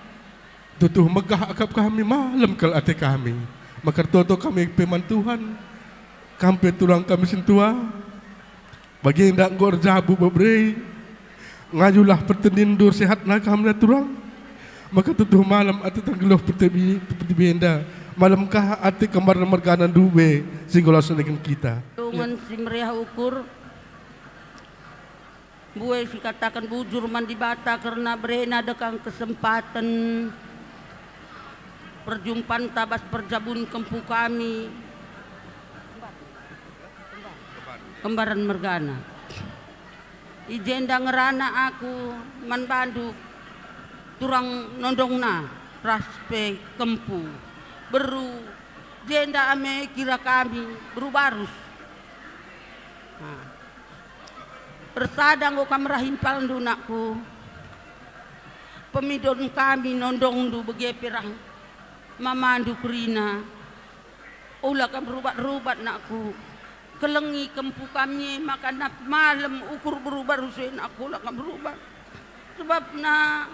tuhu megah akap kami, malem kal ate kami. Maka ertoto kami pe man Tuhan, kam pe turang kami sintua. Bagenda enggo erjabu bebere. Ngayulah pertendinndu, sehatna kam ya turang. Maka tutuh malem ate tenggeluh pertibi, pertibi enda. Malem ka ate kembar mergana ndube si enggo lawes neken kita. Dongan si meriah ukur. Mbue sikataken bujur man Dibata kerna berena dekang kesempaten perjumpanta bas perjabun kempu kami, kembaran mergana. I jenda ngerana aku man bandu turang nondongna ras pe kempu, beru, jenda ame kira kami beru barus. Nah. Ersada enggo kam rah impalndu, nakku. Pemidon kami nondongndu bage pe rah mamandu kerina. Ula kam rubat-rubat, nakku. Kelengi kempu kami e maka nap malem ukur beru barus e, nakku, ula kam rubat. Sebabna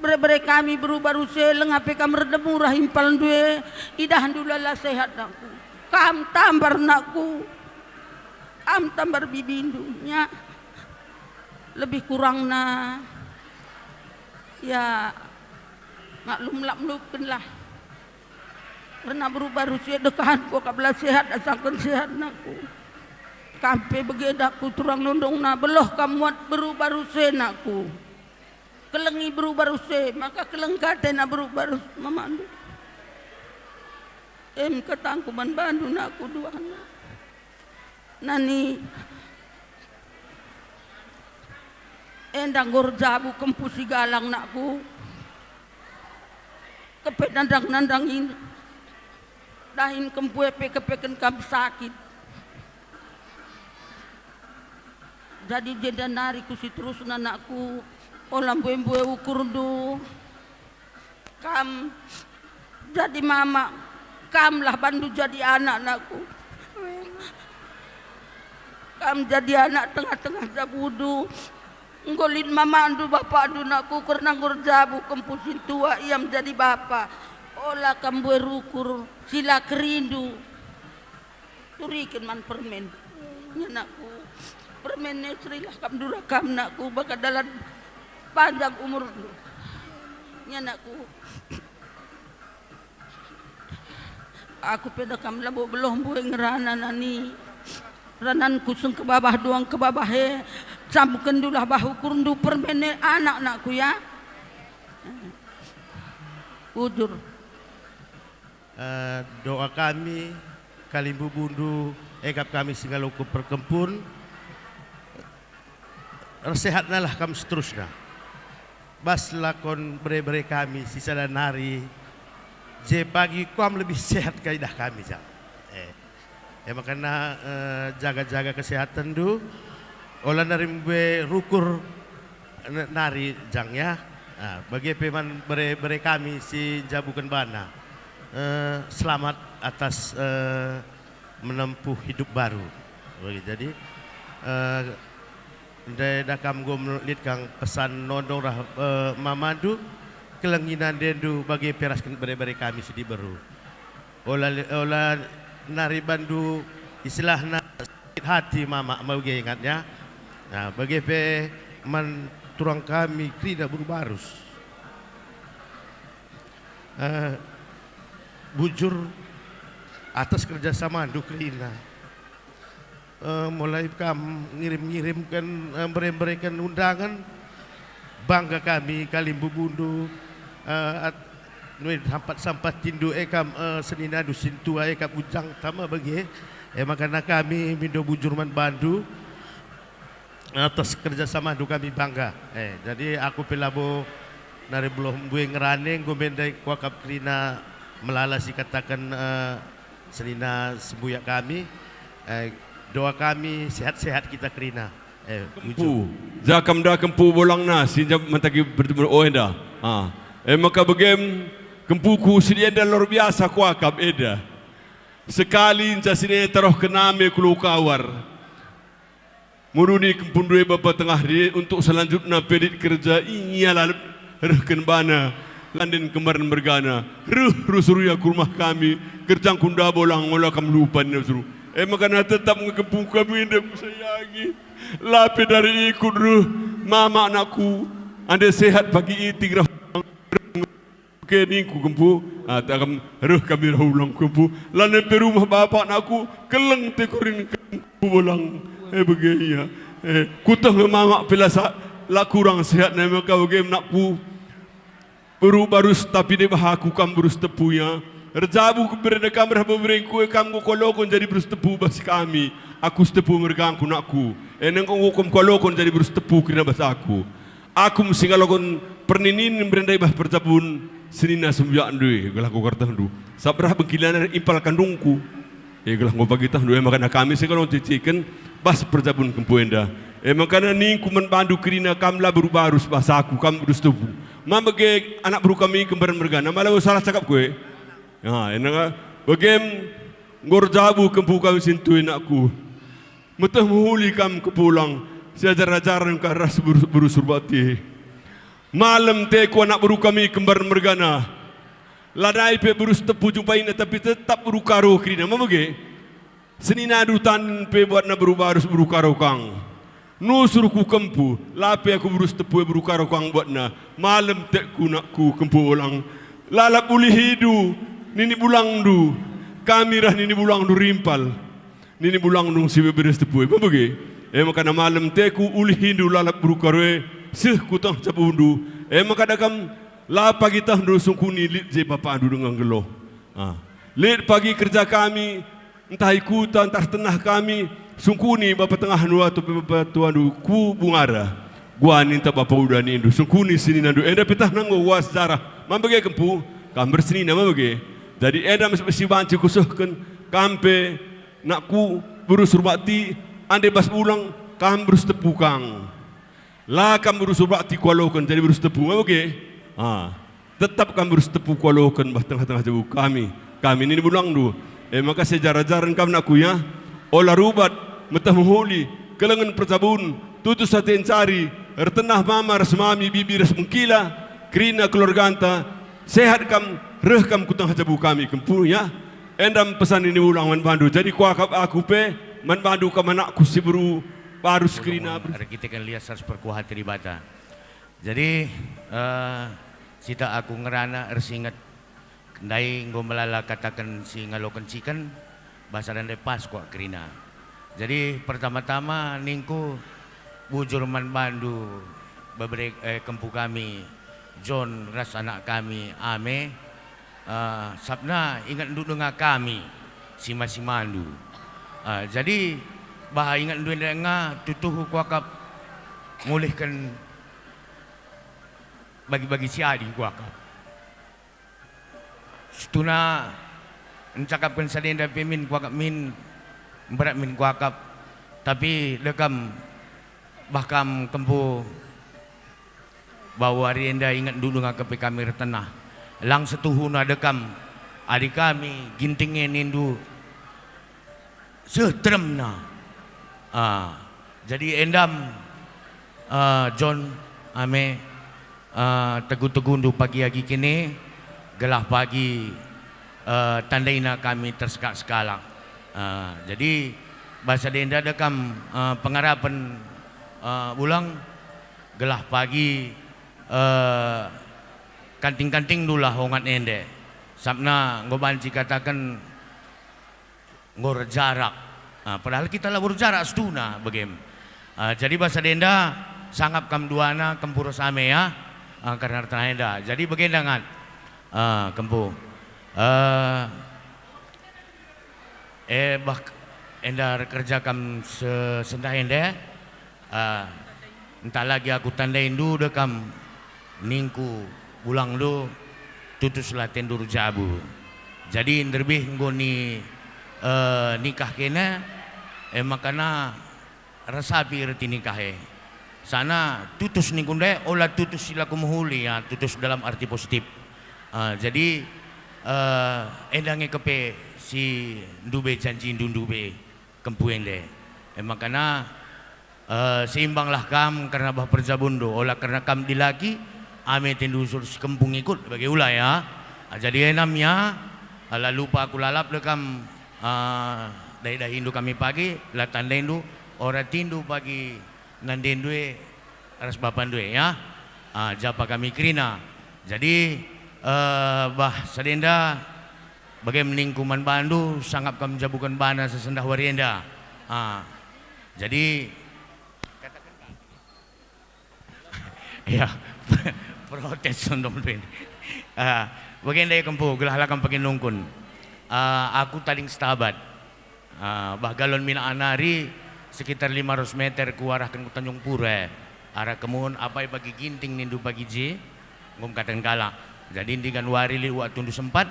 bere-bere kami beru barus e, langa pe kam erdemu rah impalndu e, idahndu la, la sehat, nakku. Kam tambar, nakku. Kam tambar bibindu, nya. Lebih kurangna, ya, maklum lap melupkenlah. Kerna beru barus e dekahanku akap la sehat asangken sehat, nakku. Kam pe bage, nakku, turang nondongna, beluh kam muat beru barus e, nakku. Kelengi beru barus e, maka keleng ka atena beru barus mamandu. Em katangku man bandu, nakku, duahna. Nani enda enggo erjabu kempu si galang, nakku. Kepe nandang-nandangi dahin kempu e pe kepeken kam sakit. Jadi jenda nari ku si terusna, nakku, ola mbue-mbue ukurndu. Kam jadi mama, kamlah bandu jadi anak, nakku. Kam jadi anak tengah-tengah jabundu. Enggo lit mamandu bapandu, nakku, kerna enggo erjabu kempu sintua ia menjadi bapa. Ola kam mbue rukur si la kerindu. Turiken man permen. Nya, nakku, permen e cerilah kam ndura kam, nakku, maka dalan panjang umurndu. Nya, nakku. Aku pe dekam labo beluh mbue ngerana nani. Rananku seng kebabah duang kebabah e. Camkendulah bah ukurndu permen e anak, nakku, ya. Bujur. Eh, doa kami, kalimbubundu, e kap kami si ngaloken perkempun, ersehatnalah kam seterusna. Bas lakon bere-bere kami si sada nari, je pagi kam lebih sehat ka idah kami, Jang. Eh, e makana, eh, jaga-jaga kesehatenndu, ola nari mbue rukur, N-, nari, Jang, ya. Ah, bage pe man bere-bere kami si njabuken bana. Eh, selamat atas, eh, menempuh hidup baru. Bage, jadi, eh, ndai da kam enggo lit kang pesan nondong rah, eh, mamandu, kelengi nandendu bage pe rasken bere-bere kami si diberu. Ola, ola nari bandu istilahna sakit hati mama, bage ingatnya. Nah, bage pe man turang kami kerina beru barus. Eh, bujur atas kerjasamandu kerina. Eh, mulai kam ngirim-ngirimken, eh, mbere-mbereken undangen, bangga kami kalimbubundu, eh, at-, nuin sampat-sampatindu e kam, eh, seninandu sintua e kap ujang tama bage. E makana kami mindo bujur man bandu, atas kerjasamandu kami bangga. Eh, jadi aku pe labo nari beluh mbue ngerane, enggo mendai kuakap kerina melala sikataken, eh, senina sembuyak kami, eh, doa kami sehat-sehat kita kerina. Eh, bujur. Kempu, ja kam da kempu bolangna si njab mantaki bertemu, oh, enda. Ah. Eh, maka begem kempuku si enda luar biasa kuakap enda. Sekali nca si enda tarohken ame ku Lukawar. Muduni kempundu e bapa tengah ri untuk selanjutna pe lit kerja ia lalap rehken bana. Tanden kembar mergana, reh rusur ia ku rumah kami, kerjangku ndabo lang ola kam lupa nina rusur. E maka na tetap nge kempu kami enda kusayangi. La pe dari ikut reh mama anakku, ande sehat pagi itik rah ke ningku kempu, ah, takam reh kami rah ulang kempu, lanai pe rumah bapa anakku, keleng tekurin kempu bolang. E bage ia. E, kuteh nge mama pe la sa-, la kurang sehat nai maka bage anakku. Beru barus tapi deba aku kam beru Sitepu ya. Erjabu keberenda kam reh beberengku e kam enggo kualoken jadi beru Sitepu bas kami. Aku Sitepu mergangku nakku. E enggo enggo kam kualoken jadi beru Sitepu kerina bas aku. Aku me si ngaloken perninin berenda i bas perjabun senina sembiakndu e, gelah enggo kertehndu. Sabap reh bengkilana impal kandungku. E gelah enggo pagi tehndu, e maka kami si ngaloken ciciken bas perjabun kempu enda. E maka ningku man bandu kerina kam la beru barus bas aku, kam beru Sitepu. Mam bage anak beru kami kembar mergana, mala salah cakapku e. Ya, enda bagem enggo erjabu kempu kami si ntuy nakku. Meteh mehuli kam kempu lang, siajar-ajaren ka ras beru, beru Surbakti. Malem teku anak beru kami kembar mergana. Lanai pe beru Sitepu jumpaina, tapi tetap beru Karo kerina. Mam bage? Seninandu tan pe buatna beru barus beru Karo kang. Nusur ku kempu, la pe aku beru Sitepu e beru Karo kang buatna. Malem tekku nakku kempu bolang. Lalap ulihindu, nini bulangndu. Kami reh nini bulangndu rimpal. Nini bulangndu si bebere Sitepu e. Mam bage? E maka na malem teku ulihindu lalap beru Karo e, seh ku tengah jabundu. E maka da kam la pagi tehndu sungkuni lit je bapandu denga nggeluh. Ah. Lit pagi kerja kami, ntah i kuta, ntah tenah kami, sungkuni bapa tengahndu atau pe bapa tuandu ku Bungara. Guani ntah bapa uda nindu, sungkuni seninandu, enda pe tehna enggo uas sejarah. Mam bage kempu, kam bersenina mam bage. Jadi enda mes-, mesi banci kusehken, kam pe, nakku, beru Surbakti, ande bas bulang, kam beru Sitepu kang. La kam beru Surbakti kualoken jadi beru Sitepu, mam bage? Ah, tetap kam beru Sitepu kualoken bas tengah-tengah jabu kami. Kami nini bulangndu. E maka siajar-ajaren kam nakku ya. Ola rubat, meteh mehuli, kelengen perjabun, tutus ate ncari, ertenah mama ras mami, bibi ras bengkila, kerina keluarganta, sehat kam, reh kam ku tengah jabu kami kempu ya. Enda me pesan nini bulang man bandu. Jadi kuakap aku pe man bandu kam anakku si beru barus kerina. Erkiteken lias ras perkuah ate Dibata. Jadi, eh, sita aku ngerana ersinget. Ndai enggo melala kataken si ngaloken ciken, basa ndai pas kuak kerina. Jadi pertama-tama ningku bujur man bandu bebere, eh, kempu kami, John ras anak kami, Ame. Eh, sabna ingetndu denga kami, sima-simandu. Eh, jadi, bah ingetndu enda denga tutuhu kuakap ngulihken bagi-bagi si adi kuakap. Situhuna ncakapken sada enda pe min kuakap min, mberat min kuakap, tapi dekam, bah kam kempu, bau ari enda ingetndu denga kepe kami ertenah. Lang setuhuna dekam, adi kami ginting e nindu, seh teremna. Ah, jadi endam, ah, John, Ame, ah, tegu-tegundu pagi agi kene, gelah pagi, eh, tandaina kami tersekalak-sekalak. Ah, jadi basa enda dekam, eh, pengarapen, eh, ulang, gelah pagi, eh, kanting-kantingndulah ongat ende. Sabna enggo banci kataken, enggo erjarak. Ah, padahal kita labo erjarak situhuna, bagem. Ah, jadi basa enda, sangap kam duana, kempu ras Ame ya. Ah, kerna ertenah enda. Jadi bagenda ngat. Ah, kempu. Eh, eh, bah, enda erkerja kam se-, sendah ende. Ah, ntah lagi aku tandaindu dekam ningku bulangndu, tutuslah tendur jabu. Jadi nderbih enggo ni, eh, nikah kena, eh, makana resapi erti nikah e. Sana tutus ningku ndai ola tutus si lako mehuli, ya, tutus dalam arti positif. Ah, jadi, eh, enda nge kepe si ndube janjindu ndube kempu ende. Eh, makana, eh, seimbanglah kam kerna bah perjabunndu, ola kerna kam dilaki, Ame atendu usur si kempung ikut bage ula ya. Ah, jadi enda me ya, ah, la lupa aku lalap de kam, ah, dahi-dahindu kami pagi, la tandaindu, ora tindu pagi nandendu e ras bapandu e ya. Ah, japa kami kerina. Jadi, eh, bah sadenda bage me ningku man bandu, sangap kam njabuken bana sesendah wari enda. Ah, jadi, ya, protes sondong tuen. Ah, bage ndai kempu, gelah la kam pagi nungkun. Ah, aku tading Setabat. Ah, bah galon minak nari sekitar lima ratus meter kuarahken ku Tanjung Pura. Arah kemuhen apai bagi Ginting nindu pagi je, enggo kataken kalak. Jadi ndigan wari lit waktundu sempat,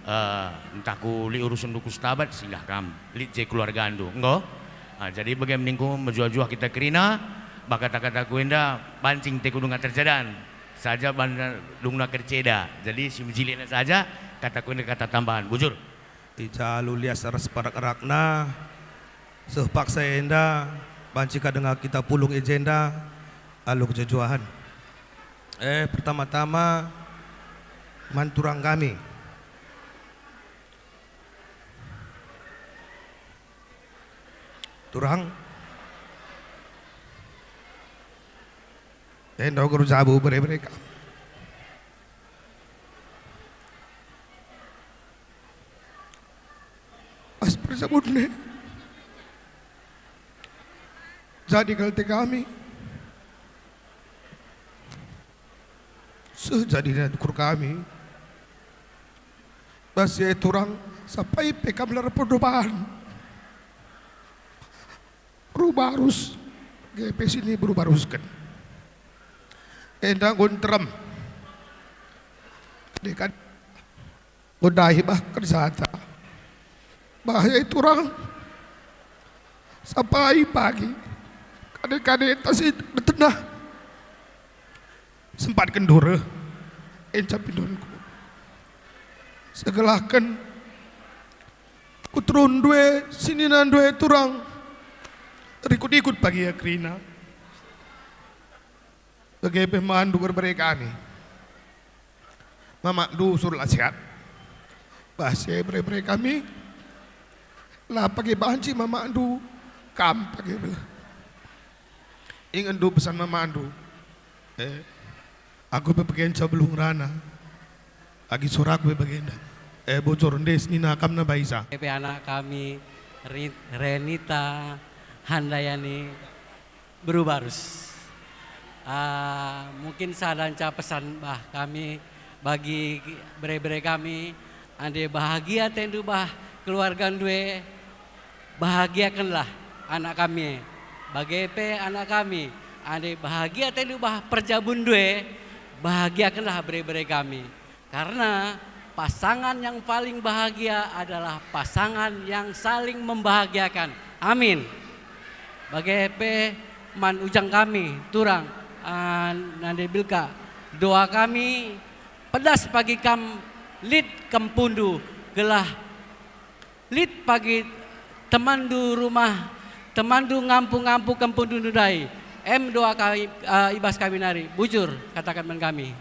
eh, ntah ku lit urusenndu ku Setabat, singgah kam. Lit je keluargandu, enggo? Ah, jadi bage me ningku mejuah-juah kita kerina, bah kata-kataku enda banci ate ku denga terjadan. Saja bana dungna kerceda. Jadi si mejilina saja, kataku enda kata tambahan. Bujur. I ja alu lias ras perak-erakna, seh paksa enda banci ka denga kita pulung i jenda alu kejuah-juahen. Eh, pertama-tama man turang kami. Turang. Enda guru jabu bere-bere kami. Pas perjabun e, jadi kal ate kami. Seh jadi ukur kami. Bas e turang, sapai pe kam la erpendopan. Beru barus, bage pe si ni beru barusken. Enda enggo nterem. Dekan enggo dahi bah kerjata. Bah e turang. Sapai pagi. Kade-kade tas i tenah. Sempatken ndure. Enca pindonku. Segelahken ku terun ndue, sinina ndue turang. Rikut-ikut pagi ia kerina. Bage pe mandu bere-bere kami. Mamakndu usur la sehat. Bah si e bere-bere kami. La pagi banci mamakndu, kam pagi reh. Ingetndu pesan mamakndu. Eh, aku pe pagi ngenca beluh ngerana. Agi soraku pe bagenda. Eh, bujur ndai senina kam naba isa. Pe anak kami, Ri-, Renita Handayani. Beru barus. Ah, mungkin sada ngenca pesan bah kami bagi bere-bere kami, ande bahagia atendu bah keluargandu e, bahagiakenlah anak kami e. Bage pe anak kami, ande bahagia atendu bah perjabunndu e, bahagiakenlah bere-bere kami. Karena pasangan yang paling bahagia adalah pasangan yang saling membahagiakan. Amin. Bage pe man ujang kami, turang, ah, nande bilka, doa kami pedas pagi kam lit kempundu, gelah lit pagi temanndu rumah, temanndu ngampu-ngampu kempundu ndai. Em doa kami, ah, ibas kami nari. Bujur, kataken man kami.